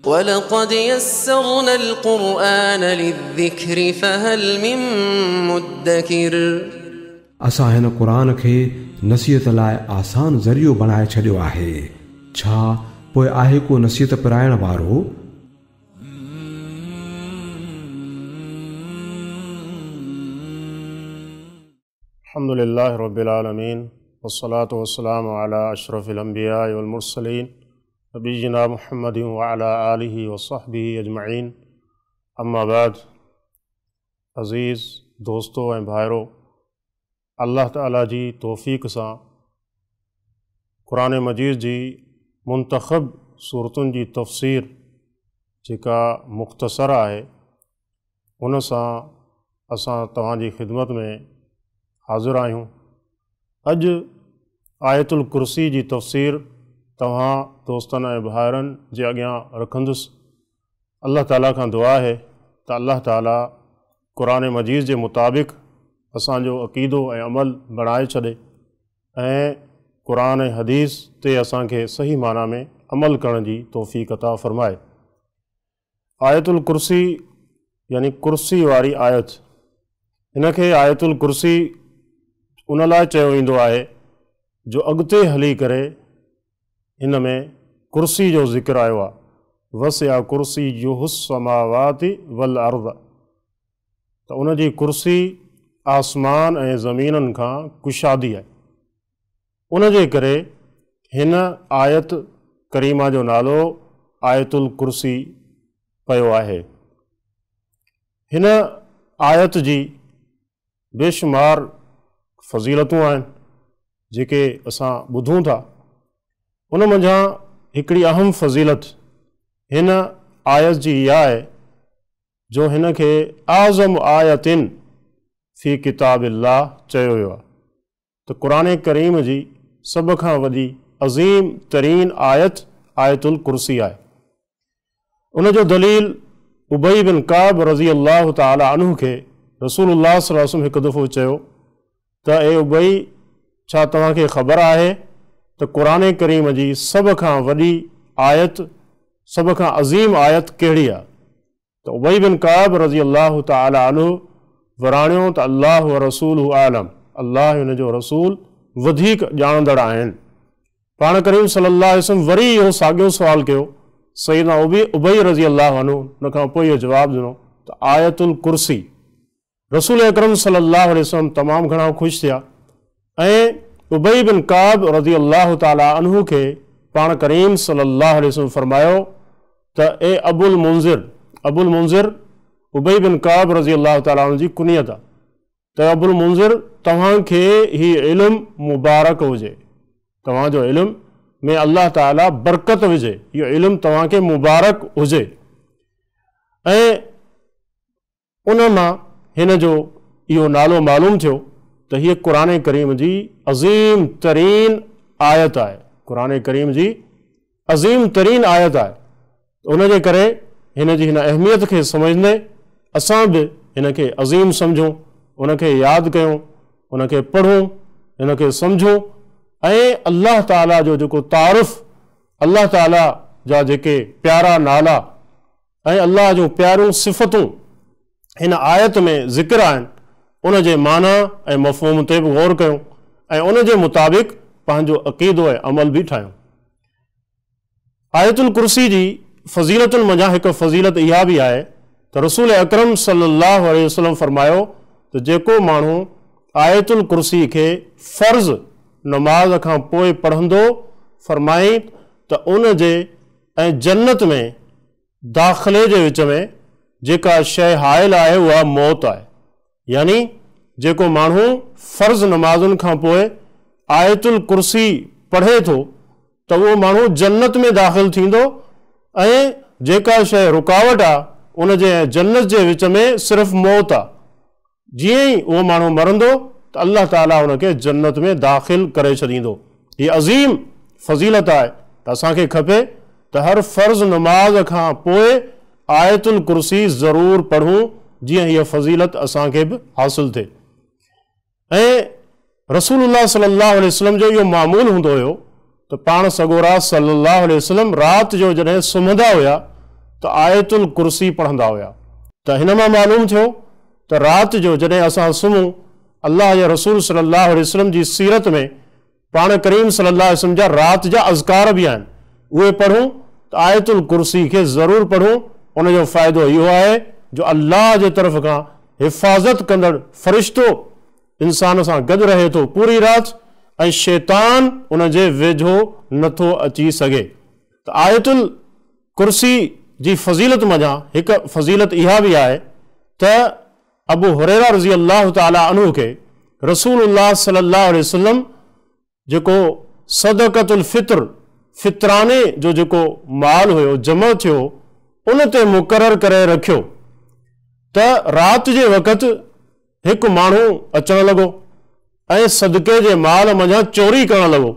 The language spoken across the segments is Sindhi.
ولقد يسرنا القرآن للذكر فهل من مدكر. असां हिन क़ुर खे नसीहत लाइ आसान ज़रियो बणाए छॾियो आहे, छा पोइ आहे को नसीहत पराइण वारो? अल्हम्दुलिल्लाहि रब्बिल आलमीन वस्सलातु वस्सलामु अला अशरफिल अंबिया वल मुरसलीन नबीना मुहम्मद व अला आलिहि व सहबिहि अजमईन। अम्मा बाद। अज़ीज़ दोस्तों ऐं भाइरो, अल्लाह ताला जी तौफ़ीक़ सां क़ुरान मजीद जी मुंतख़ब सूरतुनि जी तफ़सीर जेका मुख़्तसर आहे उन सां असां तव्हांजी ख़िदमत में हाज़िर आहियूं। अॼु आयतुल कुर्सी जी तफ़सीर तव्हां दोस्तनि ऐं भाइरनि जे अॻियां रखंदुसि। अल्लाह ताला खां दुआ आहे त अल्लाह ताला क़ुरान मजीद जे मुताबिक़ असांजो अक़ीदो ऐं अमल बणाए छॾे ऐं क़ुरान ऐं हदीस ते असांखे सही माना में अमल करण जी तौफ़ीक़ अता फ़रमाए। आयतुल कुर्सी यानी कुर्सी वारी आयत, हिनखे आयतुल कुर्सी उन लाइ चयो वेंदो आहे जो अॻिते हली करे हिन में कुर्सी जो ज़िक्र आयो आहे। वसिआ कुर्सियुहुस्समावाति वल अर्द, त उनजी कुर्सी आसमान ऐं ज़मीननि खां कुशादी आहे। उनजे करे हिन आयत करीमा जो नालो आयतुल कुर्सी पियो आहे। हिन आयत जी बेशुमार फ़ज़ीलतूं आहिनि जेके असां ॿुधूं था। उन मंझां हिकिड़ी अहम फ़ज़ीलत हिन आयत जी इहा आहे जो हिन खे आज़म आयतिन फ़ी किताबिल्लाह चयो वियो आहे। त क़ुरान करीम जी सभ खां वॾी अज़ीम तरीन आयत आयतुल कुर्सी आहे। उनजो दलील उबई बिन काब रज़ी अल्लाह ताला अन्हु खे रसूलुल्लाह सल्लल्लाहु अलैहि वसल्लम हिकु दफ़ो चयो त ए उबई, छा तव्हांखे ख़बर आहे त क़ुरान करीम जी सभ खां वॾी आयत, सभ खां अज़ीम आयत कहिड़ी आहे? त उबई बिन काब रज़ी अल्लाह ताला अन्हु वराणियो त अल्लाह व रसूलुहु आलम, अल्लाह हुन जो रसूल वधीक ॼाणंदड़ आहिनि। पाण करीम सल्लल्लाहु अलैहि वसल्लम वरी इहो साॻियो सुवाल कयो। सईदना उबई रज़ी अल्लाह अन्हु उन खां पोइ इहो जवाबु ॾिनो त आयतुल कुर्सी। रसूल अकरम सल्लल्लाहु अलैहि वसल्लम तमामु घणा ख़ुशि थिया ऐं उबई बिन काब रज़ी अल्लाह ताला अन्हु खे पाण करीम सल्लल्लाहु अलैहि वसल्लम फ़रमायो त ए अबुल मुंज़िर, अबुल मुंज़िर उबई बिन काब रज़ी अल्लाह ताला अन्हु जी कुनियत आहे, त अबुल मुंज़िर तव्हांखे हीउ इल्मु मुबारक हुजे, तव्हांजो इल्म में अल्लाह ताला बरकत विझे, इहो इल्मु तव्हांखे मुबारक हुजे। ऐं उन मां हिन जो इहो नालो मालूम थियो त हीअ क़ुरान करीम जी अज़ीम तरीन आयत आहे, क़ुरान करीम जी अज़ीम तरीन आयत आहे। उनजे करे हिन जी हिन अहमियत खे सम्झंदे असां बि हिनखे अज़ीम सम्झूं, उनखे यादि कयूं, उनखे पढ़ूं, हिनखे सम्झूं ऐं अल्लाह ताला जो जेको तारुफ़, अल्लाह ताला जा जेके प्यारा नाला ऐं अल्लाह जूं प्यारियूं सिफ़तूं हिन आयत में ज़िक्र आहिनि, उनजे माना ऐं मफ़हूम ते बि गौर कयूं ऐं उनजे मुताबिक़ पंहिंजो अक़ीदो ऐं अमल बि ठाहियूं। आयतुल कुर्सी जी फ़ज़ीलतुनि मंझां हिकु फ़ज़ीलत इहा बि आहे त रसूल अकरम सल्लल्लाहु अलैहि वसल्लम फ़रमायो त जेको माण्हू आयतुल कुर्सी खे फ़र्ज़ नमाज़ खां पोइ पढ़ंदो, फ़रमाई त उनजे ऐं जन्नत में दाख़िले जे विच में जेका शइ हाइल आहे उहा मौत आहे। यानी जेको माण्हू फ़र्ज़ नमाज़ुनि खां पोइ आयतुल कुर्सी पढ़े थो त उहो माण्हू जन्नत में दाख़िल थींदो ऐं जेका शइ रुकावट आहे उनजे ऐं जन्नत जे विच में सिर्फ़ु मौत आहे। जीअं ई उहो माण्हू मरंदो त अल्लाह ताला उनखे जन्नत में दाख़िल करे छॾींदो। हीअ अज़ीम फ़ज़ीलत आहे त असांखे खपे त हर फ़र्ज़ नमाज़ खां पोइ आयतुल कुर्सी ज़रूर पढ़ूं, जीअं हीअ फ़ज़ीलत असांखे बि हासिल थिए। ऐं रसूलुल्लाह सल्लल्लाहु अलैहि वसल्लम जो इहो मामूल हूंदो हुयो त पाण सगोरा सल्लल्लाहु अलैहि वसल्लम राति जो जॾहिं सुम्हंदा हुया ته آيت الڪرسي پڙهندا هئا. ته هن مان معلوم ٿيو ته رات جو جڏهن اسان سمهون، الله جي رسول صلي الله عليه وسلم جي سيرت ۾ پاڻ ڪريم صلي الله عليه وسلم جا رات جا اذڪار به آهن، اهي پڙهون ته آيت الڪرسي کي ضرور پڙهون. ان جو فائدو اهو آهي جو الله جي طرف کان حفاظت ڪندڙ فرشتو انسان سان گڏ رهي ٿو پوري رات ۽ شيطان ان جي ويجهو نٿو اچي سگهي. ته آيت الڪرسي جي فضيلت منجهان هڪ فضيلت اها به آهي ته ابو هريره رضي الله تعالٰي عنه کي رسول الله صلي الله عليه وسلم جيڪو صدقة الفطر، فطراني جو جيڪو مال هيو جمع ٿيو، ان تي مقرر ڪري رکيو ته رات جي وقت هڪ ماڻهو اچڻ لڳو ۽ صدقي جي مال منجهان چوري ڪرڻ لڳو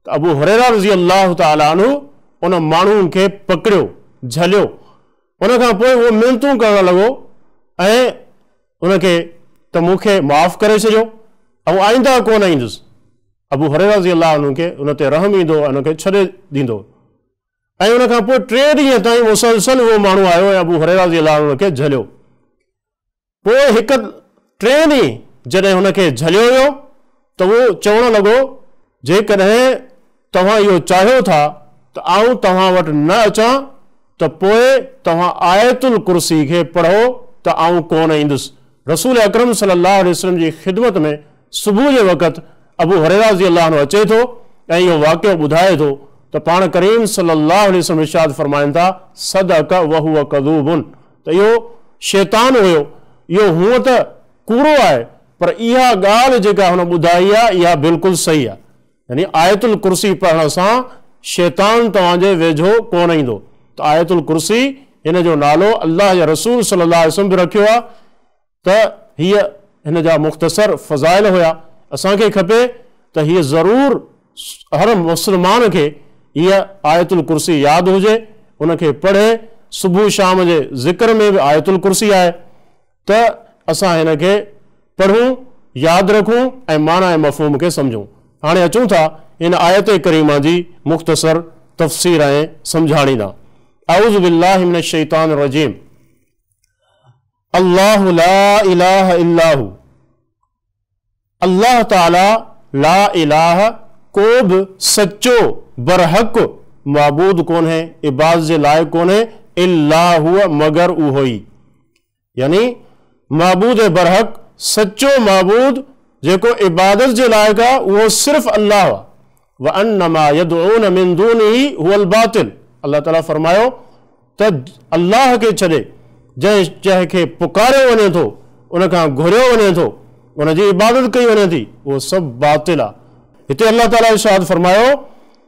ته ابو هريره رضي الله تعالٰي عنه ان ماڻهو کي پڪڙيو، جهليو، ان کان پوء اهو منتون ڪرڻ لڳو ۽ ان کي ته مون کي معاف ڪري ڇڏيو، آئون آئنده ڪونه ايندس. ابو هريره رضي الله عنه کي ان تي رحم ايندو ۽ ان کي ڇڏي ڏيندو ۽ ان کان پوء ٽي ڏينهن تائين مسلسل اهو ماڻهو آيو ۽ ابو هريره رضي الله عنه کي جهليو. پوء هڪ ٽئين ڏينهن جڏهن هن کي جهليو ويو ته اهو چوڻ لڳو، جيڪڏهن توهان اهو چاهيو ٿا ته آئون توهان وٽ نه اچان ته پوء توهان آيت الڪرسي کي پڙهو ته آئون ڪونه ايندس. رسول اڪرم صلي الله عليه وسلم جي خدمت ۾ صبح جي وقت ابو هريره رضي الله عنه اچي ٿو ۽ اهو واقعو ٻڌائي ٿو ته پاڻ ڪريم صلي الله عليه وسلم ارشاد فرمائن ٿا، صدق وهو ڪذوب، ته اهو شيطان هيو، اهو هونء ته ڪوڙو آهي پر اها ڳالهه جيڪا هن ٻڌائي آهي اها بلڪل صحيح آهي. يعني آيت الڪرسي پڙهڻ سان شيطان توهان جي ويجهو ڪونه ايندو. ته آيت الڪرسي هن جو نالو الله جي رسول صلي الله عليه وسلم به رکيو آهي ته هيء هن جا مختصر فضائل هيا. اسان کي کپي ته هيء ضرور هر مسلمان کي هيء آيت الڪرسي ياد هجي، ان کي پڙهي، صبح شام جي ذڪر ۾ به آيت الڪرسي آهي ته اسان هن کي پڙهون، ياد رکون ۽ معنيٰ ۽ مفهوم کي سمجهون. هاڻي اچون ٿا هن آيت ڪريمه جي مختصر تفسير ۽ سمجهاڻي ڏانهن. اعوذ بالله من الشيطان الرجيم. الله لا اله الا هو، الله تعاليٰ لا اله ڪو به سچو برحق معبود ڪونهي، عبادت جي لائق ڪونهي، الا هو مگر اهو ئي، يعني معبود برحق، سچو معبود جيڪو عبادت جي لائق آهي اهو صرف الله آهي. وان ما يدعون من دونه هو الباطل، الله تعاليٰ فرمايو ته الله کي ڇڏي جنهن جنهن کي پڪاريو وڃي ٿو، ان کان گهريو وڃي ٿو، ان جي عبادت ڪئي وڃي ٿي، اهو سڀ باطل آهي. هتي الله تعاليٰ ارشاد فرمايو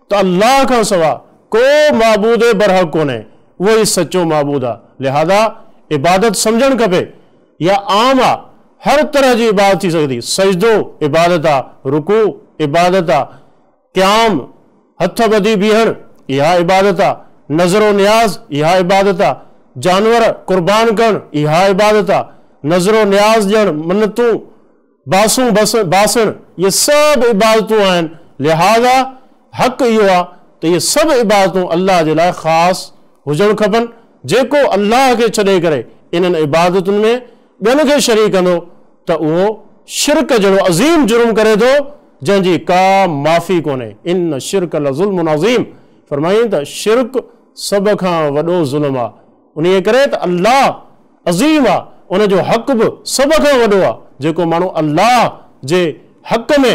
ته الله کان سوا ڪو معبود برحق ڪونهي، اهو ئي سچو معبود آهي. لهذا عبادت سمجهڻ کپي، اها عام آهي، هر طرح جي عبادت ٿي سگهي ٿي، سجدو عبادت آهي، رڪوع عبادت آهي، قيام، هٿ ٻڌي بيهڻ، اها عبادت آ، نذر و نياز، اها عبادت آ، جانور قربان ڪرڻ، اها عبادت آ، نذر و نياز ڏيڻ، منتون، باسون باسڻ، اهي سڀ عبادتون آهن، لهٰذا حق اهو آ ته اهي سڀ عبادتون الله جي لاء خاص هجڻ کپن، جيڪو الله کي ڇڏي ڪري انهن عبادتن ۾ ٻين کي شريڪ ڪندو ته اهو شرڪ جهڙو عظيم جرم ڪري ٿو جنهن جي ڪا معافي ڪونهي، ان الشرڪ لظلم عظيم، فرمائين ته شرڪ سڀ کان وڏو ظلم آ، انهيء ڪري ته الله عظيم آ، ان جو حق به سڀ کان وڏو آ، جيڪو ماڻهو الله جي حق ۾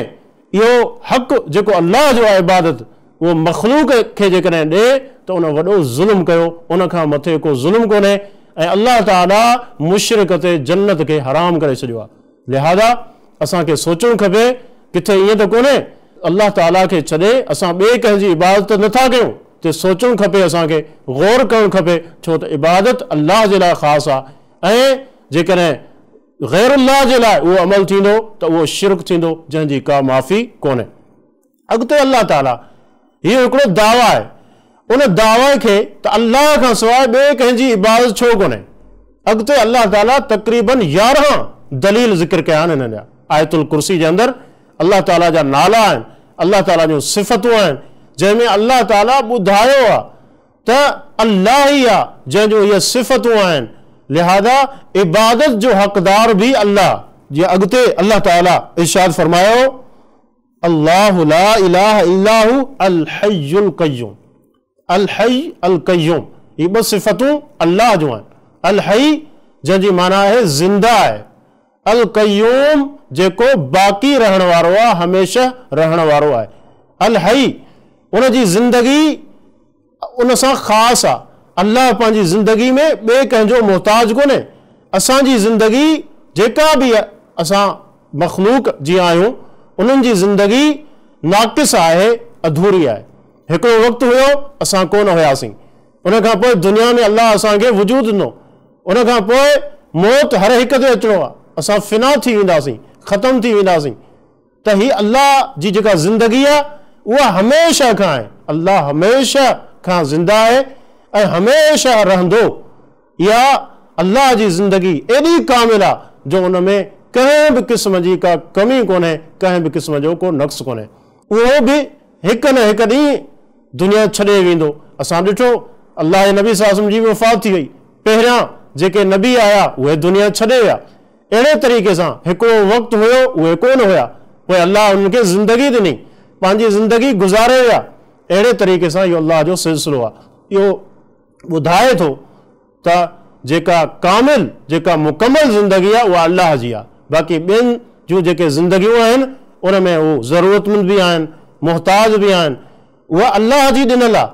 اهو حق جيڪو الله جو آ عبادت اهو مخلوق کي جيڪڏهن ڏي ته ان وڏو ظلم ڪيو، ان کان مٿي ڪو ظلم ڪونهي ۽ الله تعاليٰ مشرڪ تي جنت کي حرام ڪري ڇڏيو آهي. لهٰذا اسان کي سوچڻ کپي ڪٿي ائين ته ڪونهي الله تعاليٰ کي ڇڏي اسان ٻئي ڪنهن جي عبادت ته نٿا ڪيون تي سوچڻ کپي اسان کي غور ڪرڻ کپي ڇو ته عبادت الله جي لاء خاص آهي ۽ جيڪڏهن غير الله جي لاء اهو عمل ٿيندو ته اهو شرڪ ٿيندو جنهن جي ڪا معافي ڪونهي. اڳتي الله تعاليٰ هيء هڪڙو دعويٰ آهي، ان دعويٰ کي ته الله کان سواء ٻئي ڪنهن جي عبادت ڇو ڪونهي؟ اڳتي الله تعاليٰ تقريباً 11 دليل ذڪر ڪيا آهن انهن جا. آيت الڪرسي جي اندر الله تعاليٰ جا نالا آهن، الله تعاليٰ جون صفتون آهن، جنهن ۾ الله تعاليٰ ٻڌايو آهي ته ته الله ئي آهي جنهن جون اهي صفتون آهن، لهذا عبادت جو حقدار به الله. جيئن اڳتي الله تعاليٰ ارشاد فرمايو، الله لا اله الا هو الحي القيوم. الحي القيوم، هي ٻه صفتون الله جون آهن. الحي جنهن جي معنيٰ آهي زنده آهي، القيوم جيڪو باقي رهڻ وارو آهي، هميشه رهڻ وارو آهي. الحي ان جي زندگي ان سان خاص آهي. الله پنهنجي زندگي ۾ ٻئي ڪنهن جو محتاج ڪونهي. اسان جي زندگي جيڪا به اسان مخلوق جي آهيون، انهن جي زندگي ناقص آهي، اڌوري آهي. هڪڙو وقت هيو اسان ڪونه هياسين، ان کان پوء دنيا ۾ الله اسان کي وجود ڏنو، ان کان پوء موت هر هڪ تي اچڻو آهي، اسان فنا ٿي وينداسين، ختم ٿي وينداسين. ته هي الله جي جيڪا زندگي آهي اها هميشه کان آهي، الله هميشه کان زنده آهي ۽ هميشه رهندو. اها الله جي زندگي ايڏي ڪامل آهي جو ان ۾ ڪنهن به قسم جي ڪا ڪمي ڪونهي، ڪنهن به قسم جو ڪو نقص ڪونهي. اهو به هڪ نه هڪ ڏينهن دنيا ڇڏي ويندو. اسان ڏٺو الله جي نبي صلي الله عليه وسلم جي به وفات ٿي وئي. پهريان جيڪي نبي آيا اهي دنيا ڇڏي ويا. اهڙي طريقي سان هڪڙو وقت هيو اهي ڪونه هيا، پوء الله انهن کي زندگي ڏني، پنهنجي زندگي گذاري ويا. اهڙي طريقي سان اهو الله جو سلسلو آهي. اهو ٻڌائي ٿو ته جيڪا ڪامل، جيڪا مڪمل زندگي آهي اها الله جي آهي. باقي ٻين جون جيڪي زندگيون آهن ان ۾ هو ضرورتمند به آهن، محتاج به آهن، اها الله جي ڏنل آهي.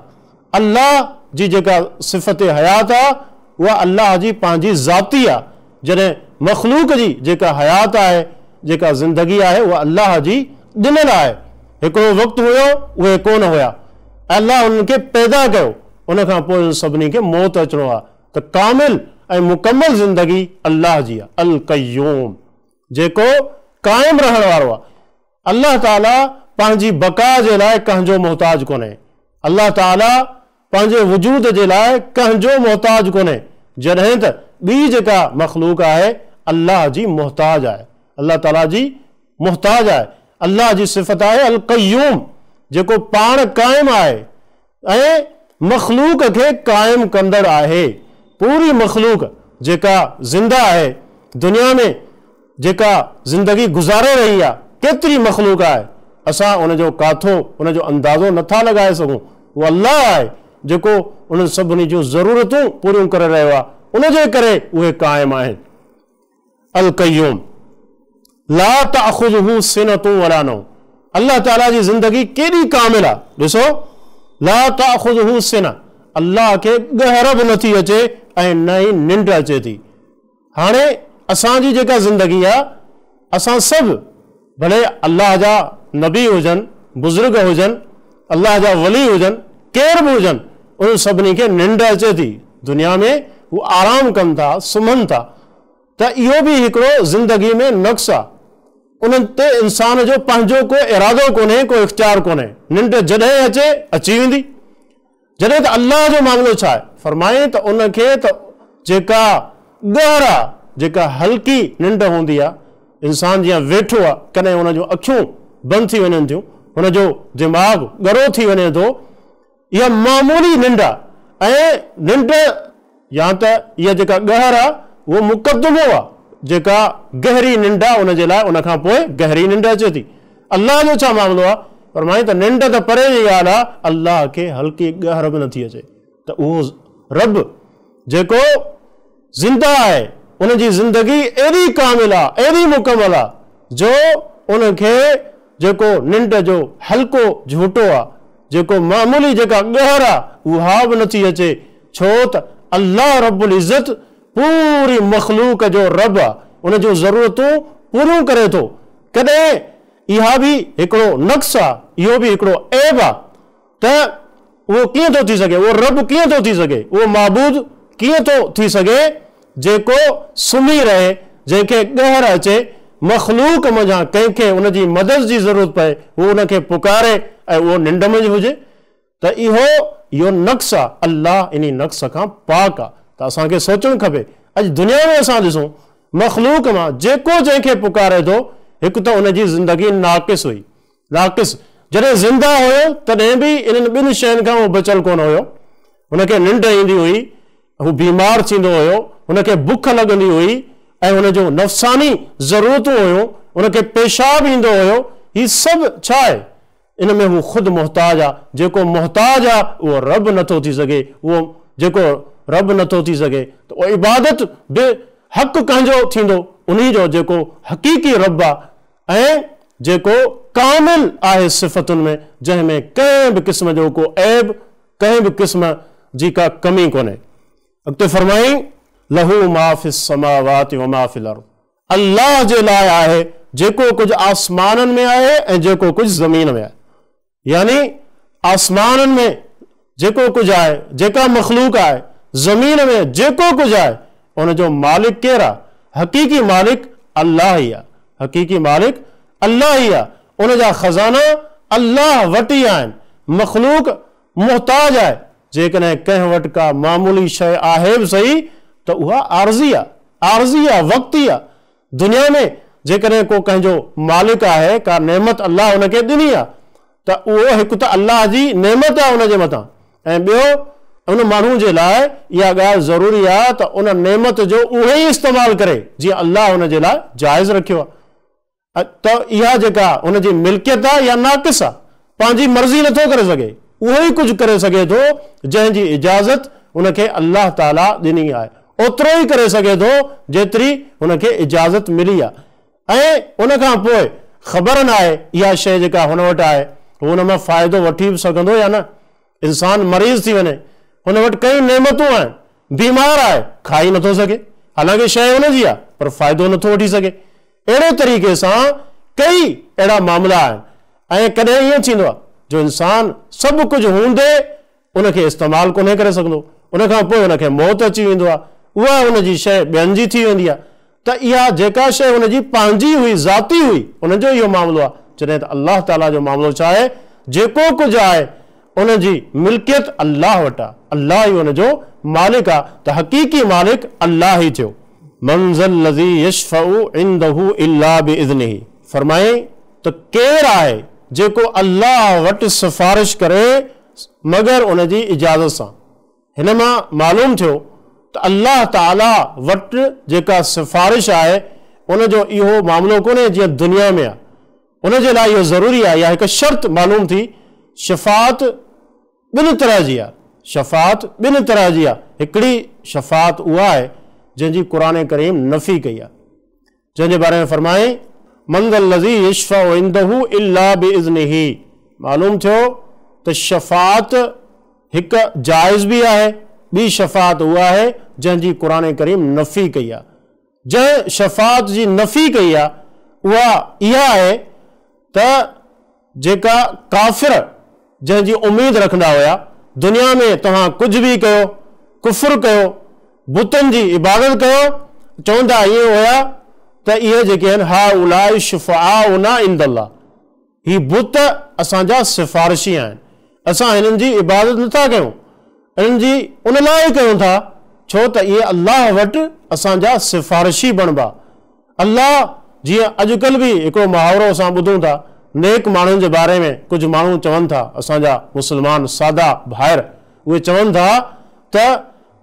الله جي جيڪا صفت حيات آهي اها الله جي پنهنجي ذاتي آهي. جڏهن مخلوق جي جيڪا حيات آهي، جيڪا زندگي آهي اها الله جي ڏنل آهي. هڪڙو وقت هيو اهي ڪونه هيا، الله انهن کي پيدا ڪيو، ان کان پوء انهن سڀني کي موت اچڻو آهي. ته ڪامل ۽ مڪمل زندگي الله جي آهي، القيوم جيڪو قائم رهڻ وارو آهي. الله تعاليٰ پنهنجي بقا جي لاء ڪنهن جو محتاج ڪونهي. الله تعاليٰ پنهنجي وجود جي لاء ڪنهن جو محتاج ڪونهي، جڏهن ته ٻي جيڪا مخلوق آهي الله جي محتاج آهي، الله تعاليٰ جي محتاج آهي. الله جي صفت آهي القيوم جيڪو پاڻ قائم آهي ۽ مخلوق کي قائم ڪندڙ آهي. پوري مخلوق جيڪا زنده آهي، دنيا ۾ جيڪا زندگي گذاري رهي آهي، ڪيتري مخلوق آهي، اسان ان جو ڪاٿو، ان جو اندازو نٿا لڳائي سگهون. اهو الله آهي جيڪو انهن سڀني جون ضرورتون پوريون ڪري رهيو آهي، ان جي ڪري اهي قائم آهن. القيوم لا تاخذه سنة ولا نوم، الله تعاليٰ جي زندگي ڪيڏي ڪامل آهي، ڏسو لا تاخذه سنة، الله کي ڳهر به نٿي اچي ۽ نه ئي ننڊ اچي ٿي. هاڻي اسان جي جيڪا زندگي آهي، اسان سڀ ڀلي الله جا نبي هجن، بزرگ هجن، الله جا ولي هجن، ڪير به هجن، انهن سڀني کي ننڊ اچي ٿي. دنيا ۾ هو آرام ڪن ٿا، سمهن ٿا، ته اهو به هڪڙو زندگي ۾ نقص آ. ان تي انسان جو پنهنجو ڪو ارادو ڪونهي، ڪو اختيار ڪونهي. ننڊ جڏهن اچي، اچي ويندي. جڏهن ته الله جو معاملو ڇا آهي؟ فرمائين ته ان کي ته جيڪا ڳهر آ، جيڪا هلڪي ننڊ هوندي آ، انسان جيئن ويٺو آ، ڪڏهن ان جون اکيون بند ٿي وڃن ٿيون، هن جو دماغ ڳرو ٿي وڃي ٿو، اها معمولي ننڊ آ ۽ ننڊ يا ته اها جيڪا ڳهر آ اهو مقدمو آ، جيڪا گهري ننڊ آ ان جي لاء ان کان پوء گهري ننڊ اچي ٿي. الله جو ڇا معاملو آ؟ فرمائين ته ننڊ ته پري جي ڳالهه آ، الله کي هلڪي ڳهر به نٿي اچي. ته اهو رب جيڪو زنده آهي، ان جي زندگي ايڏي ڪامل آ، ايڏي مڪمل آ، جو ان کي جيڪو ننڊ جو هلڪو جهوٽو آ، جيڪو معمولي جيڪا ڳهر آ، اها به نٿي اچي، ڇو ته الله رب العزت پوري مخلوق جو رب آ، ان جون ضرورتون پوريون ڪري ٿو. ڪڏهن اها به هڪڙو نقص آ، اهو به هڪڙو عيب آ ته اهو ڪيئن ٿو ٿي سگهي، اهو رب ڪيئن ٿو ٿي سگهي، اهو معبود ڪيئن ٿو ٿي سگهي جيڪو سمهي رهي، جنهن کي ڳهر اچي، مخلوق منجهان ڪنهن کي ان جي مدد جي ضرورت پئي، هو ان کي پڪاري ۽ اهو ننڊ منجهه هجي، ته اهو اهو نقص آ، الله انهي نقص کان پاڪ آ، ته اسان کي سوچڻ کپي، اڄ دنيا ۾ اسان ڏسون مخلوق مان جيڪو جنهن کي پڪاري ٿو، هڪ ته ان جي زندگي ناقص هئي، ناقص، جڏهن زنده هيو تڏهن به انهن ٻن شين کان هو بچيل ڪونه هيو. هن کي ننڊ ايندي هئي، هو بيمار ٿيندو هيو، هن کي بک لڳندي هئي ۽ هن جون نفساني ضرورتون هيون، هن کي پيشاب ايندو هيو، هي سڀ ڇا آهي؟ ان ۾ هو خود محتاج آ، جيڪو محتاج آ اهو رب نٿو ٿي سگهي، اهو جيڪو رب نٿو ٿي سگهي ته اهو عبادت به حق ڪنهن جو ٿيندو؟ انهي جو جيڪو حقيقي رب آ ۽ جيڪو ڪامل آهي صفتن ۾، جنهن ۾ ڪنهن به قسم جو ڪو عيب، ڪنهن به قسم جي ڪا ڪمي ڪونهي. اڳتي فرمائين، له ما في السماوات وما في الارض، الله جي لاء آهي جيڪو ڪجهه آسمانن ۾ آهي ۽ جيڪو ڪجهه زمين ۾ آهي. يعني آسمانن ۾ جيڪو ڪجهه آهي، جيڪا مخلوق آهي، زمين ۾ جيڪو ڪجهه آهي، ان جو مالڪ ڪير آهي؟ حقيقي مالڪ الله ئي آهي. حقيقي مالڪ الله ئي آهي. ان جا خزانا الله وٽ ئي آهن. مخلوق محتاج آهي. جيڪڏهن ڪنهن وٽ ڪا معمولي شيء آهي به سهي ته اها عارضي آهي. عارضي آهي، وقتي آهي. دنيا ۾ جيڪڏهن ڪو ڪنهن جو مالڪ آهي، ڪا نعمت الله ان کي ڏني آهي ته اهو هڪ ته الله جي نعمت آهي ان جي مٿان ۽ ٻيو ان ماڻهو جي لاء اها ڳالهه ضروري آهي ته ان نعمت جو اهو ئي استعمال ڪري جيئن الله ان جي لاء جائز رکيو آهي. ته اها جيڪا ان جي ملڪيت آهي اها ناقص آهي، پنهنجي مرضي نٿو ڪري سگهي، اهو ئي ڪجهه ڪري سگهي ٿو جنهن جي اجازت ان کي الله تعاليٰ ڏني آهي، اوترو ئي ڪري سگهي ٿو جيتري هن کي اجازت ملي آهي ۽ ان کان پوء خبر ناهي اها شيء جيڪا هن وٽ آهي هو ان مان فائدو وٺي به سگهندو يا نه. انسان مريض ٿي وڃي، هن وٽ ڪئي نعمتون آهن، بيمار آهي، کائي نٿو سگهي، حالانڪه شيء هن جي آهي پر فائدو نٿو وٺي سگهي. اهڙي طريقي سان ڪئي اهڙا معاملا آهن ۽ ڪڏهن ائين ٿيندو آهي جو انسان سڀ ڪجهه هوندي ان کي استعمال ڪونهي ڪري سگهندو، ان کان پوء ان کي موت اچي ويندو آهي، اها ان جي شيء ٻين جي ٿي ويندي آهي ته اها جيڪا شيء ان جي پنهنجي هئي، ذاتي هئي، ان جو اهو معاملو آهي، جڏهن ته الله تعاليٰ جو معاملو ڇا آهي، جيڪو ڪجهه آهي ان جي ملڪيت الله وٽ آهي، الله ئي ان جو مالڪ آهي ته حقيقي مالڪ الله ئي ٿيو. من ذا الذي يشفع عنده الا باذنه فرمائين ته ڪير آهي جيڪو الله وٽ سفارش ڪري مگر ان جي اجازت سان. هن مان معلوم ٿيو ته الله تعاليٰ وٽ جيڪا سفارش آهي ان جو اهو معاملو ڪونهي جيئن دنيا ۾ آهي. ان جي لاء اهو ضروري آهي يا هڪ شرط معلوم ٿي شفاعت ٻن طرح جي آهي. شفاعت ٻن طرح جي آهي. هڪڙي شفاعت اها آهي جنهن جي قرآن ڪريم نفي ڪئي آهي. جنهن جي باري ۾ فرمائين، من ذا الذي يشفع عنده الا باذنه معلوم ٿيو ته شفاعت هڪ جائز به آهي، ٻي شفاعت اها آهي جنهن جي قرآن ڪريم نفي ڪئي آهي. جنهن شفاعت جي نفي ڪئي آهي اها اها آهي ته جيڪا ڪافر جنهن جي اميد رکندا هيا، دنيا ۾ توهان ڪجهه به ڪيو، ڪفر ڪيو، بتن جي عبادت ڪيو، چوندا ائين هيا ته اهي جيڪي آهن هؤلاء شفعاؤنا عند الله هي بت اسان جا سفارشي آهن، اسان هنن جي عبادت نٿا ڪيون، انهن جي ان لاء ئي ڪيون ٿا ڇو ته اهي الله وٽ اسان جا سفارشي بڻبا. الله، جيئن اڄڪلهه به هڪڙو محاورو اسان ٻڌون ٿا، نيڪ ماڻهن جي باري ۾ ڪجهه ماڻهو چون ٿا، اسان جا مسلمان سادا ڀائر اهي چون ٿا ته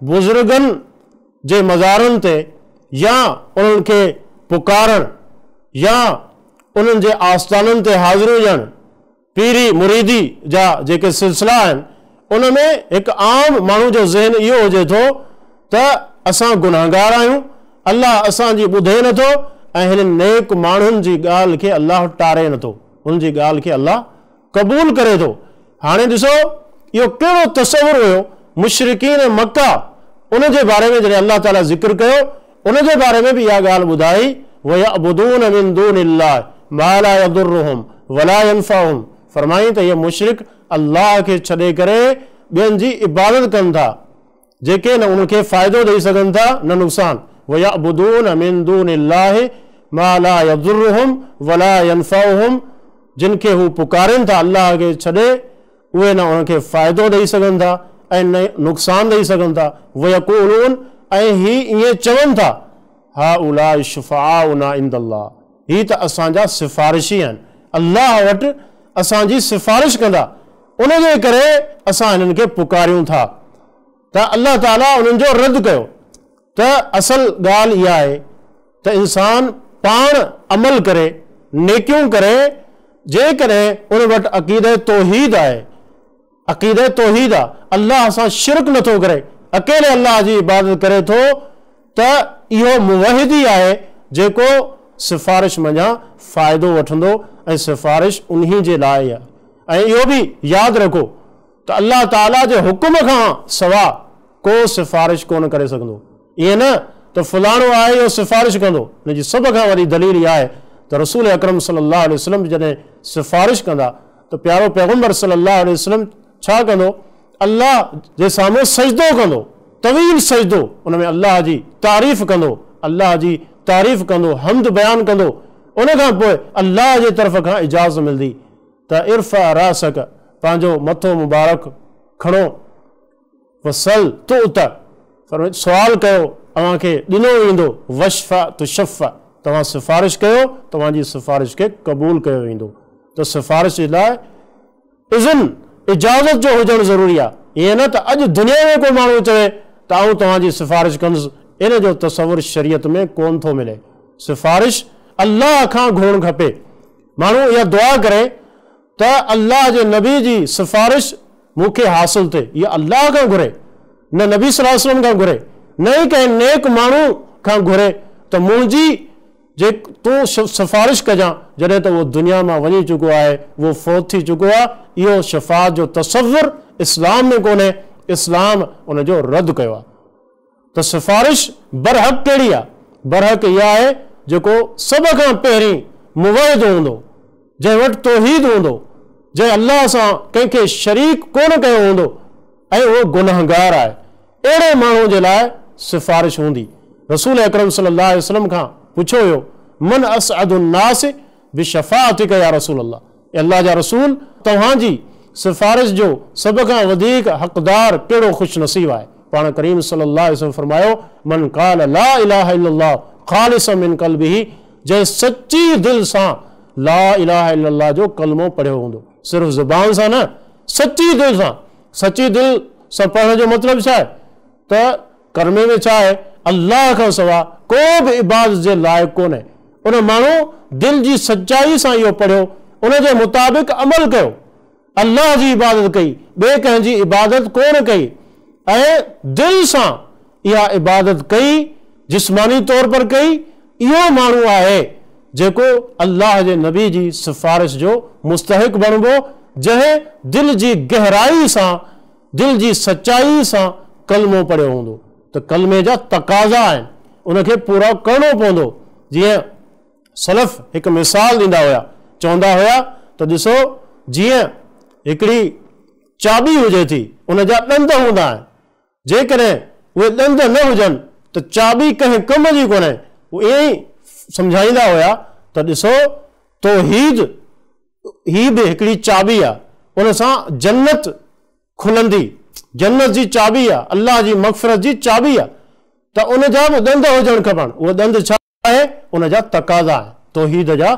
بزرگن جي مزارن تي يا انهن کي پڪارڻ يا انهن جي آستانن تي حاضريون ڏيڻ، پيري مريدي جا جيڪي سلسلا آهن ان ۾ هڪ عام ماڻهو جو ذهن اهو هجي ٿو ته اسان گنهگار آهيون، الله اسان جي ٻڌي نه ٿو ۽ هنن نيڪ ماڻهن جي ڳالهه کي الله ٽاري نه ٿو، هن جي ڳالهه کي الله قبول ڪري ٿو. هاڻي ڏسو اهو ڪهڙو تصور هيو مشرڪين مڪه ان جي باري ۾ جڏهن الله تعاليٰ ذڪر ڪيو ان جي باري ۾ به اها ڳالهه ٻڌائي، ويعبدون من دون الله ما لا يضرهم ولا ينفعهم فرمائين ته اهي مشرڪ الله کي ڇڏي ڪري ٻين جي عبادت ڪن ٿا جيڪي نه انهن کي فائدو ڏئي سگهن ٿا نه نقصان، ويعبدون من دون الله ما لا يضرهم ولا ينفعهم جن کي هو پڪارين ٿا الله کي ڇڏي اهي نه انهن کي فائدو ڏئي سگهن ٿا ۽ نه نقصان ڏئي سگهن ٿا، ويقولون ۽ هي ائين چون ٿا، هؤلاء شفعاؤنا عند الله هي ته اسان جا سفارشي آهن، الله وٽ اسان جي سفارش ڪندا، ان جي ڪري اسان هنن کي پڪاريون ٿا. ته الله تعاليٰ انهن جو رد ڪيو ته اصل ڳالهه اها آهي ته انسان پاڻ عمل ڪري، نيڪيون ڪري، جيڪڏهن ان وٽ عقيده توحيد آهي، عقيده توحيد آ، الله سان شرڪ نه ٿو ڪري، اڪيلي الله جي عبادت ڪري ٿو ته اهو موحد ئي آهي جيڪو سفارش منجهان فائدو وٺندو ۽ سفارش انهي جي لاء ئي آهي ۽ اهو به ياد رکو ته الله تعاليٰ جي حڪم کان سوا ڪو سفارش ڪونه ڪري سگهندو. ائين نه ته فلاڻو آهي اهو سفارش ڪندو. ان جي سڀ کان وڏي دليل اها آهي ته رسول اڪرم صلي الله عليه وسلم جڏهن سفارش ڪندا ته پيارو پيغمبر صلي الله عليه وسلم ڇا ڪندو؟ الله جي سامهون سجدو ڪندو، طويل سجدو، ان ۾ الله جي تعريف ڪندو، الله جي تعريف ڪندو، حمد بيان ڪندو، ان کان پوء الله جي طرف کان اجازت ملندي ته ارفع راسک، پنهنجو مٿو مبارڪ کڻو، وسل تعط، فرمائي سوال ڪيو اوهان کي ڏنو ويندو، واشفع تشفع، توهان سفارش ڪيو توهان جي سفارش کي قبول ڪيو ويندو. ته سفارش جي لاء اذن، اجازت، جو هجڻ ضروري آهي. ائين نه ته اڄ دنيا ۾ ڪو ماڻهو چوي ته آئون توهان جي سفارش ڪندس، ان جو تصور شريعت ۾ ڪونه ٿو ملي. سفارش الله کان گهرڻ کپي. ماڻهو اها دعا ڪري ته الله جي نبي جي سفارش مون کي حاصل ٿئي، اها الله کان گهري، نه نبي صلي الله عليه وسلم کان گهري، نه ئي ڪنهن نيڪ ماڻهو کان گهري ته منهنجي جي تون سفارش ڪجان، جڏهن ته اهو دنيا مان وڃي چڪو آهي، اهو فوت ٿي چڪو آهي، اهو شفاعت جو تصور اسلام ۾ ڪونهي، اسلام ان جو رد ڪيو آهي. ته سفارش برحق ڪهڙي آهي؟ برحق اها آهي جيڪو سڀ کان پهرين موحد هوندو، جنهن وٽ توحيد هوندو، جنهن الله سان ڪنهن کي شريڪ ڪونه ڪيو هوندو ۽ اهو گنهگار آهي، اهڙي ماڻهو جي لاء سفارش هوندي. رسول اڪرم صلي الله عليه وسلم کان پڇيو ويو، من اسعد الناس بشفاعتک يا رسول الله، اي الله جا رسول توهان جي سفارش جو سڀ کان وڌيڪ حقدار ڪهڙو خوش نصيب آهي؟ پاڻ ڪريم صلي الله عليه وسلم فرمايو، من قال لا اله الا الله خالصا من قلبه، جنهن سچي دل سان لا اله الا الله جو ڪلمو پڙهيو هوندو، صرف زبان سان نه، سچي دل سان، سچي دل سان پڙهڻ جو مطلب ڇا آهي ته ڪلمي ۾ ڇا آهي؟ الله کان سوا ڪو به عبادت جي لائق ڪونهي. ان ماڻهو دل جي سچائي سان اهو پڙهيو، ان جي مطابق عمل ڪيو، الله جي عبادت ڪئي، ٻئي ڪنهن جي عبادت ڪونه ڪئي ۽ دل سان اها عبادت ڪئي، جسماني طور پر ڪئي، اهو ماڻهو آهي جيڪو الله جي نبي جي سفارش جو مستحق بڻبو، جنهن دل جي گهرائي سان، دل جي سچائي سان ڪلمو پڙهيو هوندو ته ڪلمي جا تقاضا آهن، ان کي پورو ڪرڻو پوندو. جيئن سلف هڪ مثال ڏيندا هيا، چوندا هيا ته ڏسو جيئن هڪڙي چاٻي هجي ٿي، ان جا ڏند هوندا آهن، جيڪڏهن اهي ڏند نه هجن ته چاٻي ڪنهن ڪم جي ڪونهي. هو ائين ئي سمجهائيندا هيا ته ڏسو توحيد هي به هڪڙي چاٻي آ، ان سان جنت کلندي، جنت جي چاٻي آ، الله جي مغفرت جي چاٻي آ ته ان جا به ڏند هجڻ کپن. اهو ڏند ڇا آهي؟ ان جا تقاضا آهن، توحيد جا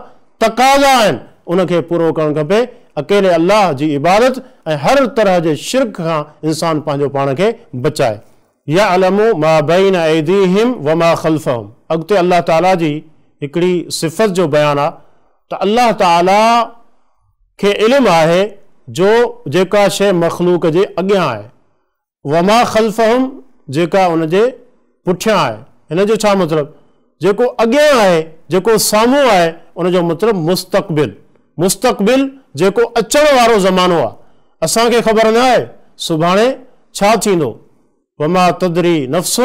تقاضا آهن، ان کي پورو ڪرڻ کپي. اڪيلي الله جي عبادت ۽ هر طرح جي شرڪ کان انسان پنهنجو پاڻ کي بچائي. يعلم ما بين ايديهم وما خلفهم، اڳتي الله تعاليٰ جي هڪڙي صفت جو بيان آ ته الله تعاليٰ کي علم آهي جو جيڪا شيء مخلوق جي اڳيان آهي، وما خلفهم جيڪا ان جي پٺيان آهي. هن جو ڇا مطلب؟ جيڪو اڳيان آهي، جيڪو سامهون آهي، ان جو مطلب مستقبل، مستقبل جيڪو اچڻ وارو زمانو آهي. اسان کي خبر نه آهي سڀاڻي ڇا ٿيندو. وما تدري نفس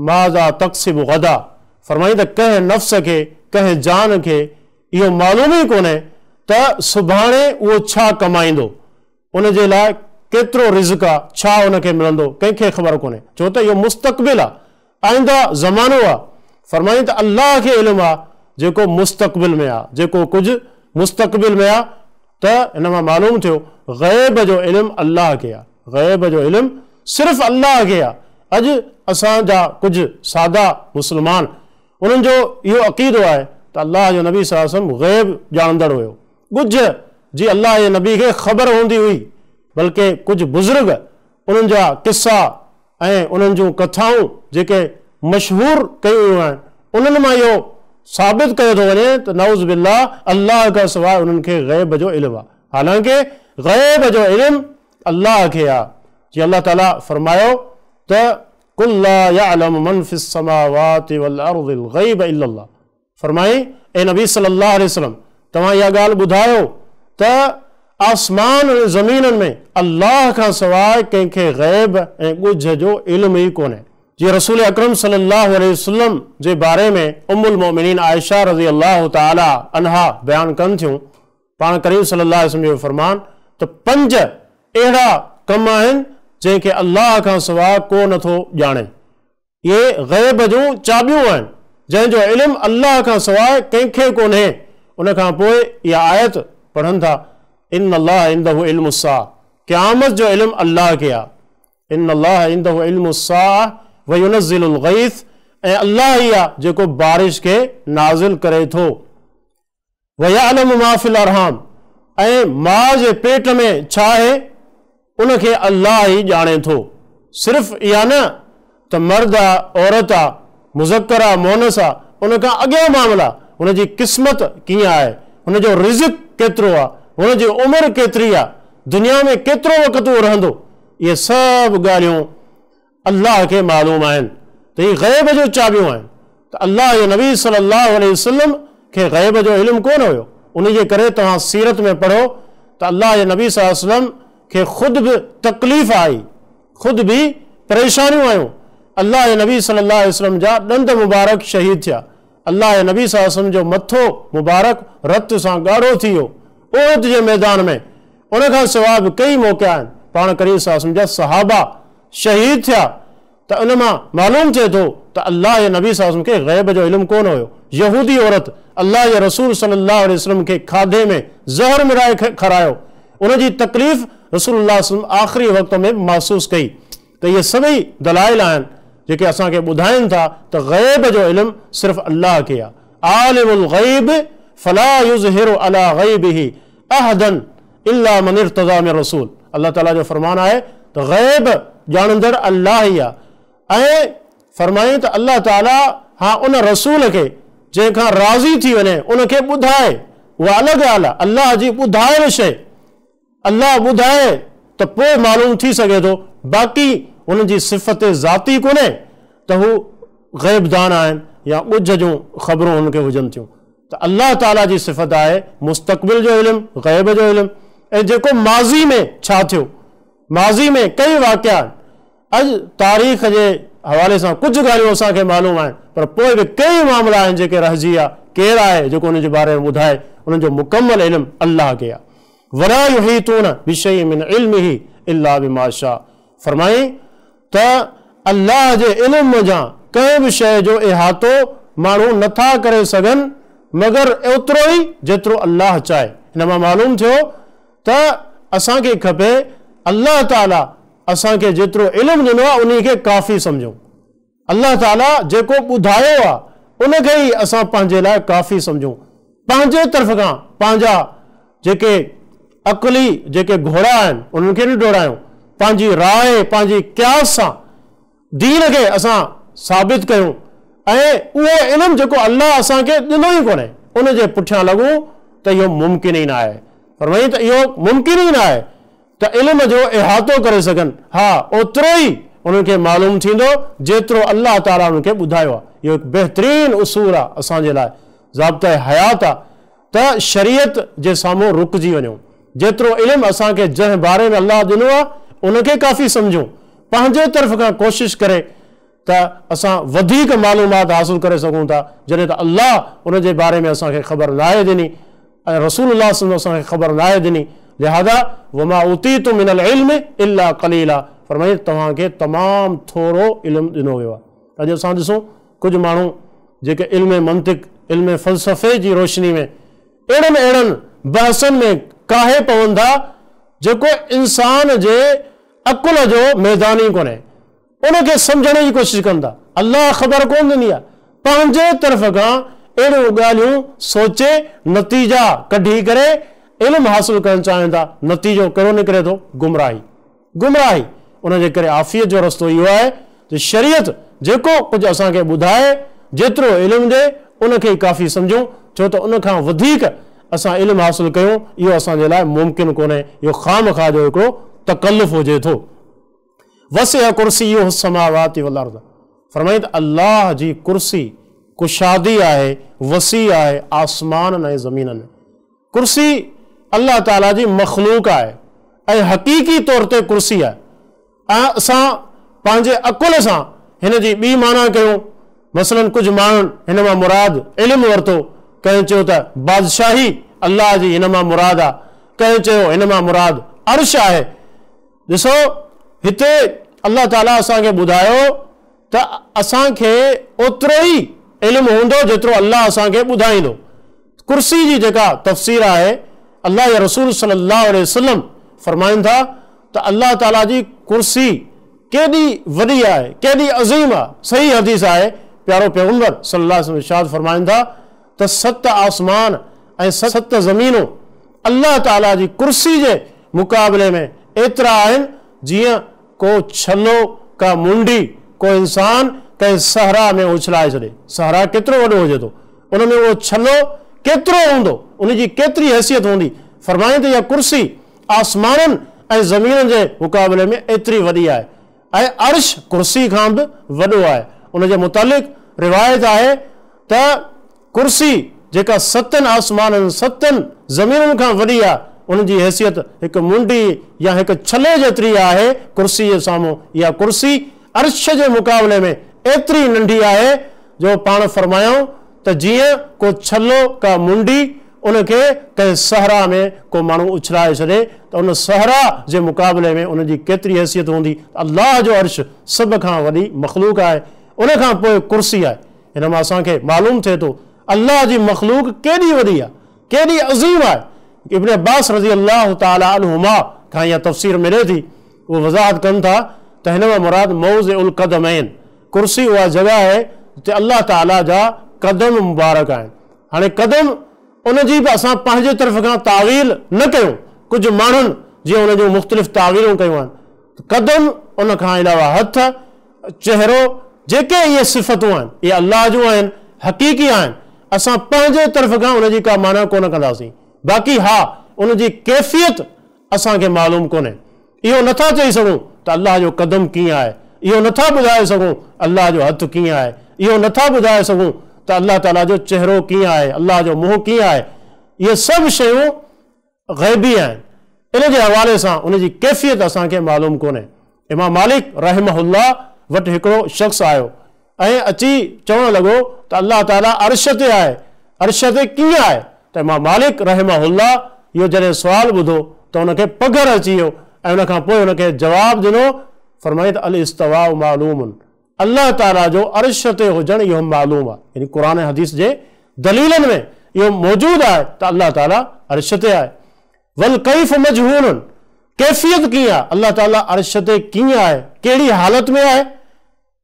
ماذا تڪسب غدا، فرمائين ته ڪنهن نفس کي، ڪنهن جان کي اهو معلوم ئي ڪونهي ته سڀاڻي اهو ڇا ڪمائيندو، ان جي لاء ڪيترو رزق آ، ڇا ان کي ملندو، ڪنهن کي خبر ڪونهي، ڇو ته اهو مستقبل آ، آئنده زمانو آ، فرمائين ته الله کي علم آ جيڪو مستقبل ۾ آ، جيڪو ڪجهه مستقبل ۾ آ ته هن مان معلوم ٿيو غيب جو علم الله کي آ، غيب جو علم صرف الله کي آ. اڄ اسان جا ڪجهه سادا مسلمان انهن جو اهو عقيدو آهي ته الله جو نبي صلي الله عليه وسلم غيب ڄاڻندڙ هيو، ڳجهه جي الله جي نبي کي خبر هوندي هئي، بلڪه ڪجهه بزرگ उन्हनि जा किसा ऐं उन्हनि जूं कथाऊं जेके मशहूर कयूं वियूं आहिनि उन्हनि मां इहो साबित कयो थो वञे त नऊज़ बिल्लाह अल्लाह खां सवाइ उन्हनि खे ग़ैब जो इल्मु आहे। हालांकि ग़ैब जो इल्मु अल्लाह खे आहे। जीअं अल्लाह ताला फरमायो त कुल ला यअलमु मन फ़िस समावाति वल अर्दिल ग़ैब इल्लल्लाह। फरमाई ए नबी सल्लल्लाहु अलैहि वसल्लम तव्हां इहा ॻाल्हि ॿुधायो त आसमान ऐं ज़मीननि में अल्लाह खां सवाइ कंहिंखे ग़ैब ऐं ॻुझ जो इल्मु ई कोन्हे। जीअं रसूल अकरम सल्लल्लाहु अलैहि वसल्लम जे बारे में उम्मुल मोमिनीन आयशा रज़ी अल्लाह ताला अन्हा बयानु कनि थियूं, पाण करीम सल्लल्लाहु अलैहि वसल्लम जो फरमान त पंज अहिड़ा कम आहिनि जंहिंखे अल्लाह खां सवाइ को नथो ॼाणे। इहे ग़ैब जूं चाबियूं आहिनि जंहिंजो इल्मु अल्लाह खां सवाइ कंहिंखे कोन्हे। उन खां पोइ इहा आयत पढ़नि था इन अल्लाह इंदहु इल्मु स्साअ, क़यामत जो इल्मु अल्लाह खे आहे। इन अल्लाह इंदहु इल्मु स्साअ व युनज़्ज़िलुल ग़ैथ, ऐं अल्लाह ई आहे जेको बारिश खे नाज़िल करे थो। व यअलमु मा फ़िल अरहाम, ऐं माउ जे पेट में छा आहे उनखे अल्लाह ई ॼाणे थो। सिर्फ़ इहा न त मर्द आहे औरत आहे मुज़क्कर आहे मोनस आहे, उन खां अॻियां मामला हुनजी क़िस्मत कीअं आहे, हुनजो रिज़्क केतिरो आहे, हुनजी उमिरि केतिरी आहे, दुनिया में केतिरो वक़्तु उहो रहंदो, इहे सभु ॻाल्हियूं अल्लाह खे मालूम आहिनि। त इहे ग़ैब जो चाबियूं आहिनि। त अल्लाह जे नबी सल्लल्लाहु अलैहि वसल्लम खे ग़ैब जो इल्मु कोन हुयो। उन जे करे तव्हां सीरत में पढ़ो त अल्लाह जे नबी सल्लल्लाहु अलैहि वसल्लम खे ख़ुदि बि तकलीफ़ आई, ख़ुदि बि परेशानियूं आयूं। अल्लाह जे नबी सल्लल्लाहु अलैहि वसल्लम जा ॾंद मुबारक शहीद थिया, अल्लाह जे नबी सल्लल्लाहु अलैहि वसल्लम जो मथो मुबारक रत सां ॻाढ़ो थी वियो उहुद जे मैदान में। उन खां सवाइ बि कई मौक़ा आहिनि पाण करीम सल्लल्लाहु अलैहि वसल्लम जा सहाबा शहीद थिया। त उन मां मालूम थिए थो त अल्लाह जे नबी सल्लल्लाहु अलैहि वसल्लम खे ग़ैब जो इल्मु कोन हुयो। यहूदी औरत अल्लाह जे रसूल सल्लल्लाहु अलैहि वसल्लम खे खाधे में ज़हर मिलाए खारायो, उनजी तकलीफ़ रसूलुल्लाह सल्लल्लाहु अलैहि वसल्लम आख़िरी वक़्त में महसूसु कई। त इहे सभई दलाइल आहिनि जेके असांखे ॿुधाइनि था त ग़ैब जो इल्मु सिर्फ़ु अल्लाह खे आहे। आलिमुल ग़ैब फला युज़हिरु अला ग़ैबिही अहदन इल्ला मन इर्तज़ा मिन रसूल। अल्लाह ताला जो फरमान आहे त ग़ैब ॼाणंदड़ अल्लाह ई आहे। ऐं फरमाई त अल्लाह ताला हा उन रसूल खे जंहिंखां राज़ी थी वञे उनखे ॿुधाए, उहा अलॻि ॻाल्हि आहे। अल्लाह जी ॿुधायल शइ अल्लाह ॿुधाए त पोइ मालूम थी सघे थो, बाक़ी उन्हनि जी सिफ़त ज़ाती कोन्हे त हू ग़ैबदान आहिनि या ॻुझ जूं ख़बरूं हुनखे हुजनि थियूं। त अल्लाह ताला जी सिफ़त आहे मुस्तक़बिल जो इल्मु, ग़ैब जो इल्मु, ऐं जेको माज़ी में छा थियो, माज़ी में कई वाक़िया आहिनि। अॼु तारीख़ जे हवाले सां कुझु ॻाल्हियूं असांखे मालूम आहिनि, पर पोइ बि कई मामला आहिनि जेके रहिजी विया। केरु आहे जेको उन जे बारे में ॿुधाए? उन्हनि जो मुकमल इल्मु अल्लाह खे आहे। वला युहीतून बिशैइन मिन इल्मिही इल्ला बिमा शा। फरमाई त अल्लाह जे इल्म मंझां कंहिं बि शइ जो इहातो माण्हू नथा करे सघनि मगर ओतिरो ई जेतिरो अल्लाह चाहे। हिन मां मालूम थियो त असांखे खपे अल्लाह ताला असांखे जेतिरो इल्मु ॾिनो आहे उन खे काफ़ी सम्झूं। अल्लाह ताला जेको ॿुधायो आहे उनखे ई असां पंहिंजे लाइ काफ़ी सम्झूं। पंहिंजे तरफ़ खां पंहिंजा जेके अक़ली जेके घोड़ा आहिनि उन्हनि खे न डोड़ायूं, पंहिंजी राय पंहिंजी क्यास सां दीन खे असां साबित कयूं ऐं उहो इल्मु जेको अल्लाह असांखे ॾिनो ई कोन्हे उनजे पुठियां लॻूं त इहो मुमकिन ई न आहे। फरमाई त इहो मुमकिन ई न आहे त इल्म जो इहातो करे सघनि। हा, ओतिरो ई उन्हनि खे मालूम थींदो जेतिरो अल्लाह ताला उन्हनि खे ॿुधायो आहे। इहो हिकु बहितरीन उसूल आहे असांजे लाइ, ज़ाब्ता हयात आहे त शरीयत जे साम्हूं रुकिजी वञूं। जेतिरो इल्मु असांखे जंहिं बारे में अल्लाह ॾिनो आहे उनखे काफ़ी सम्झूं, पंहिंजे तरफ़ खां कोशिशि करे त असां वधीक मालूमात हासिल करे सघूं था। जॾहिं त अल्लाह उनजे बारे में असांखे ख़बर नाहे ॾिनी ऐं रसूलुल्लाह सल्लल्लाहु अलैहि वसल्लम असांखे ख़बर नाहे ॾिनी, लिहाज़ा वमा उतीतुम मिनल इल्म इल्ला क़लीला। फरमाई तव्हांखे तमामु थोरो इल्मु ॾिनो वियो आहे। अॼु असां ॾिसूं कुझु माण्हू जेके इल्म मंतिक, इल्म फ़लसफ़े जी रोशनी में अहिड़नि अहिड़नि बहसनि में काहे पवनि था जेको इंसान जे अकुल जो मैदान ई कोन्हे, उनखे सम्झण जी कोशिशि कनि था। अल्लाह ख़बर कोन ॾिनी आहे, पंहिंजे तरफ़ खां अहिड़ियूं ॻाल्हियूं सोचे नतीजा कढी करे इल्मु हासिल करणु चाहिनि था। नतीजो कहिड़ो निकिरे थो? गुमराही, गुमराही। ان جي ڪري عافيت جو رستو اهو آهي ته شريعت جيڪو ڪجهه اسان کي ٻڌائي، جيترو علم ڏي، ان کي ئي ڪافي سمجهون، ڇو ته ان کان وڌيڪ اسان علم حاصل ڪيون، اهو اسان جي لاء ممڪن ڪونهي، اهو خوامخواه جو هڪڙو تڪلف هجي ٿو. وسع ڪرسيه السماوات والارض، فرمائين ته الله جي ڪرسي ڪشادي آهي، وسيع آهي آسمانن ۽ زمينن ۾. ڪرسي الله تعاليٰ جي مخلوق آهي ۽ حقيقي طور تي ڪرسي آهي ۽ اسان پنهنجي عقل سان هن جي ٻي معنيٰ ڪيون، مثلاً ڪجهه ماڻهن هن مان مراد علم ورتو، ڪنهن چيو ته بادشاهي الله جي هن مان مراد آهي، ڪنهن چيو هن مان مراد عرش آهي. ڏسو هتي الله تعاليٰ اسان کي ٻڌايو ته اسان کي اوترو ئي علم هوندو جيترو الله اسان کي ٻڌائيندو. ڪرسي جي جيڪا تفسير آهي الله جا رسول صلي الله عليه وسلم فرمائن ٿا ته الله تعاليٰ جي ڪرسي ڪيڏي وڏي آهي، ڪيڏي عظيم آهي. صحيح حديث آهي، پيارو پيغمبر صلي الله عليه وسلم ارشاد فرمائن ٿا ته ست آسمان ۽ ست زمينون الله تعاليٰ جي ڪرسي جي مقابلي ۾ ايترا آهن جيئن ڪو ڇلو، ڪا منڊي، ڪو انسان ڪنهن صحرا ۾ اڇلائي ڇڏي. صحرا ڪيترو وڏو هجي ٿو، ان ۾ اهو ڇلو ڪيترو هوندو، ان جي ڪيتري حيثيت هوندي. فرمائين ته اها ڪرسي آسمانن ۽ زمينن جي مقابلي ۾ ايتري وڏي آهي ۽ عرش ڪرسي کان به وڏو آهي. ان جي متعلق روايت آهي ته ڪرسي جيڪا ستن آسمانن ستن زمينن کان وڏي آهي، ان جي حيثيت هڪ منڊي يا هڪ ڇلي جيتري آهي. ڪرسي جي سامهون اها ڪرسي عرش جي مقابلي ۾ ايتري ننڍي آهي جو پاڻ فرمايائون ته جيئن ڪو ڇلو، ڪا منڊي، ان کي ڪنهن صحرا ۾ ڪو ماڻهو اڇلائي ڇڏي ته ان صحرا جي مقابلي ۾ ان جي ڪيتري حيثيت هوندي. الله جو عرش سڀ کان وڏي مخلوق آهي، ان کان پوء ڪرسي آهي. هن مان اسان کي معلوم ٿئي ٿو الله جي مخلوق ڪيڏي وڏي آهي، ڪيڏي عظيم آهي. ابن عباس رضي الله تعالٰي عنهما کان اها تفسير ملي ٿي، اهي وضاحت ڪن ٿا ته هن مان مراد موضع القدمين، ڪرسي اها جڳهه آهي جتي الله تعالٰي جا قدم مبارڪ آهن. هاڻي قدم ان جي به اسان پنهنجي طرف کان تاويل نه ڪيون، ڪجهه ماڻهن جيئن ان جون مختلف تاويلون ڪيون آهن. قدم ان کان علاوه هٿ، چهرو، جيڪي اهي صفتون آهن، اهي الله جون آهن، حقيقي آهن، اسان پنهنجي طرف کان ان جي ڪا معنيٰ ڪونه ڪنداسين. باقي ها ان جي ڪيفيت اسان کي معلوم ڪونهي. اهو نٿا چئي سگهون ته الله جو قدم ڪيئن آهي، اهو نٿا ٻڌائي سگهون الله جو هٿ ڪيئن آهي، اهو نٿا ٻڌائي سگهون ته الله تعاليٰ جو چهرو ڪيئن آهي، الله جو منهن ڪيئن آهي. اهي سڀ شيون غيبي آهن، ان جي حوالي سان ان جي ڪيفيت اسان کي معلوم ڪونهي. امام مالڪ رحمه الله وٽ هڪڙو شخص آيو ۽ اچي چوڻ لڳو ته الله تعاليٰ عرش تي آهي، عرش تي ڪيئن آهي؟ ته امام مالڪ رحمه الله اهو جڏهن سوال ٻڌو ته ان کي پگهر اچي ويو ۽ ان کان پوء ان کي جواب ڏنو، فرمائين ته الاستواء معلوم، الله تعاليٰ جو عرش تي هجڻ اهو معلوم آهي، يعني قرآن ۽ حديث جي دليلن ۾ اهو موجود آهي ته الله تعاليٰ عرش تي آهي. والڪيف مجهول، ڪيفيت ڪيئن آهي، الله تعاليٰ عرش تي ڪيئن آهي، ڪهڙي حالت ۾ آهي،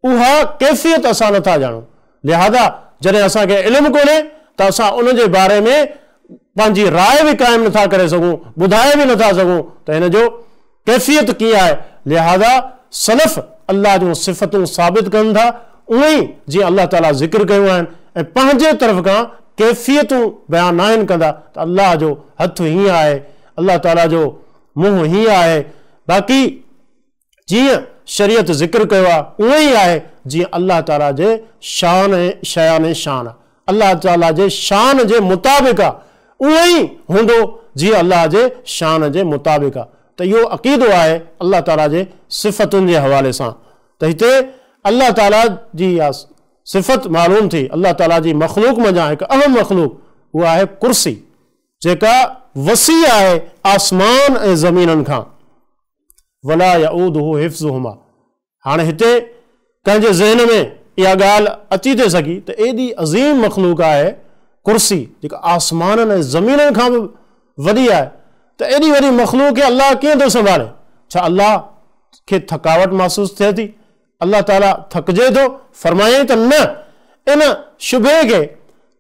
اها ڪيفيت اسان نٿا ڄاڻون. لهٰذا جڏهن اسان کي علم ڪونهي ته اسان ان جي باري ۾ پنهنجي راء به قائم نٿا ڪري سگهون، ٻڌائي به نٿا سگهون ته هن جو ڪيفيت ڪيئن آهي، لهٰذا سلف الله جون صفتون ثابت ڪن ٿا اونئن ئي جيئن الله تعاليٰ ذڪر ڪيون آهن ۽ پنهنجي طرف کان ڪيفيتون بيان ناهن ڪندا ته الله جو هٿ هيئن آهي، الله تعاليٰ جو منهن هيئن آهي، باقي جيئن شريعت ذڪر ڪيو آهي اونئن ئي آهي جيئن الله تعاليٰ جي شان ۽ شيان شان آهي، الله تعاليٰ جي شان جي مطابق آهي اونئن ئي هوندو جيئن الله جي شان جي مطابق آهي ته اهو عقيدو آهي الله تعاليٰ جي صفتن جي حوالي سان ته هتي الله تعاليٰ جي اها صفت معلوم ٿي الله تعاليٰ جي مخلوق منجهان هڪ اهم مخلوق اها آهي ڪرسي جيڪا وسيع آهي آسمان ۽ زمينن کان. ولا يئوده حفظهما هاڻي هتي ڪنهن جي ذهن ۾ اها ڳالهه اچي ٿي سگهي ته ايڏي عظيم مخلوق آهي ڪرسي جيڪا آسمانن ۽ زمينن کان به وڏي آهي ته ايڏي وڏي مخلوق کي الله ڪيئن ٿو سنڀالي؟ ڇا الله کي ٿڪاوٽ محسوس ٿئي ٿي؟ الله تعاليٰ ٿڪجي ٿو؟ فرمايائين ته نه، ان شبهي کي،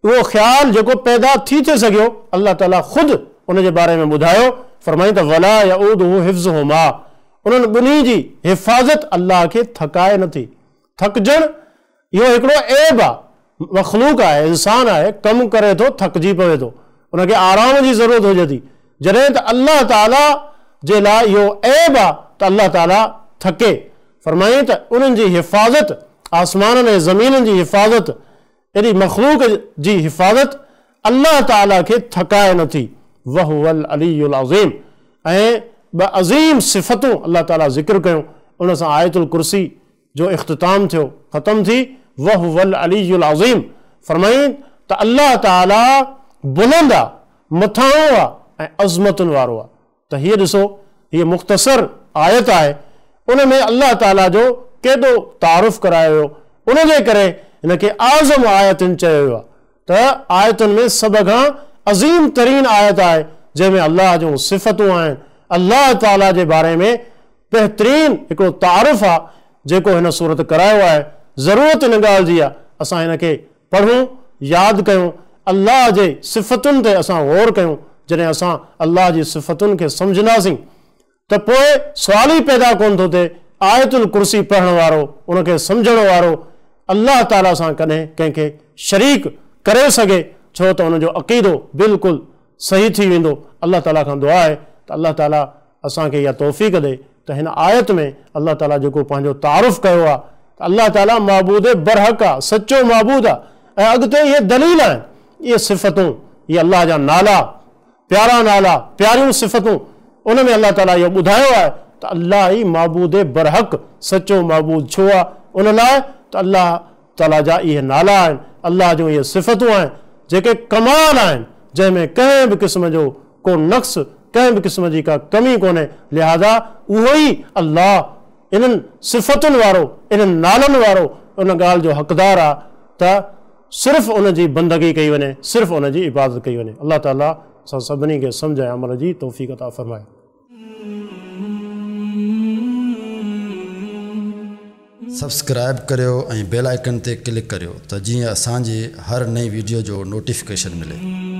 اهو خيال جيڪو پيدا ٿي ٿي سگهيو، الله تعاليٰ خود ان جي باري ۾ ٻڌايو، فرمايائين ته ولا يئوده حفظهما انهن ٻنهي جي حفاظت الله کي ٿڪائي نٿي. ٿڪجڻ اهو هڪڙو عيب آ، مخلوق آهي، انسان آهي، ڪم ڪري ٿو ٿڪجي پوي ٿو، ان کي آرام جي ضرورت هجي ٿي، جڏهن ته الله تعاليٰ جي لاء اهو عيب آ ته الله تعاليٰ ٿڪي. فرمائين ته انهن جي حفاظت، آسمانن ۽ زمينن جي حفاظت، ايڏي مخلوق جي حفاظت الله تعاليٰ کي ٿڪائي نه ٿي. وهو العلي العظيم ۽ ٻه عظيم صفتون الله تعاليٰ ذڪر ڪيون، ان سان آيت الڪرسي جو اختتام ٿيو، ختم ٿي، وهو العلي العظيم فرمائين ته الله تعاليٰ بلند آ، مٿانهون آ ۽ عظمتن وارو آ. ته هيء ڏسو، هيء مختصر آيت آهي، ان ۾ الله تعاليٰ جو ڪيڏو تعارف ڪرايو ويو، ان جي ڪري هن کي اعظم آيتن چيو ويو آهي ته آيتن ۾ سڀ کان عظيم ترين آيت آهي، جنهن ۾ الله جون صفتون آهن، الله تعاليٰ جي باري ۾ بهترين هڪڙو تعارف آهي، جيڪو هن سورت ڪرايو آهي، ضرورت ان ڳالهه جي آهي، اسان هن کي پڙهون، ياد ڪيون، الله جي صفتن تي اسان غور ڪيون، جڏهن اسان الله جي صفتن کي سمجهنداسين ته پوء سوال ئي پيدا ڪونه ٿو ٿئي، آيت الڪرسي پڙهڻ وارو، ان کي سمجهڻ وارو الله تعاليٰ سان ڪڏهن ڪنهن کي شريڪ ڪري سگهي، ڇو ته ان جو عقيدو بلڪل صحيح ٿي ويندو، الله تعاليٰ کان دعا آهي ته الله تعاليٰ اسان کي اها توفيق ڏئي ته هن آيت ۾ الله تعاليٰ جيڪو پنهنجو تعارف ڪيو آهي ته الله تعاليٰ معبود برحق آهي، سچو معبود آهي ۽ اڳتي اهي دليل آهن، اهي صفتون، اهي الله جا نالا، پيارا نالا، پياريون صفتون، ان ۾ الله تعاليٰ اهو ٻڌايو آهي ته الله ئي معبود برحق، سچو معبود ڇو آهي؟ ان لاء ته الله تعاليٰ جا اهي نالا آهن، الله جون اهي صفتون آهن، جيڪي ڪمال آهن، جنهن ۾ ڪنهن به قسم جو ڪو نقص، ڪنهن به قسم جي ڪا ڪمي ڪونهي، لهٰذا اهو ئي الله انهن صفتن وارو، انهن نالن وارو ان ڳالهه جو حقدار آهي ته صرف ان جي بندگي ڪئي وڃي، صرف ان جي عبادت ڪئي وڃي. الله تعاليٰ اسان سڀني کي سمجهه ۽ عمل جي توفيق عطا فرمائي. سبسڪرائيب ڪريو ۽ بيل آئيڪن تي ڪلڪ ڪريو ته جيئن اسان جي هر نئين ويڊيو جو نوٽيفڪيشن ملي.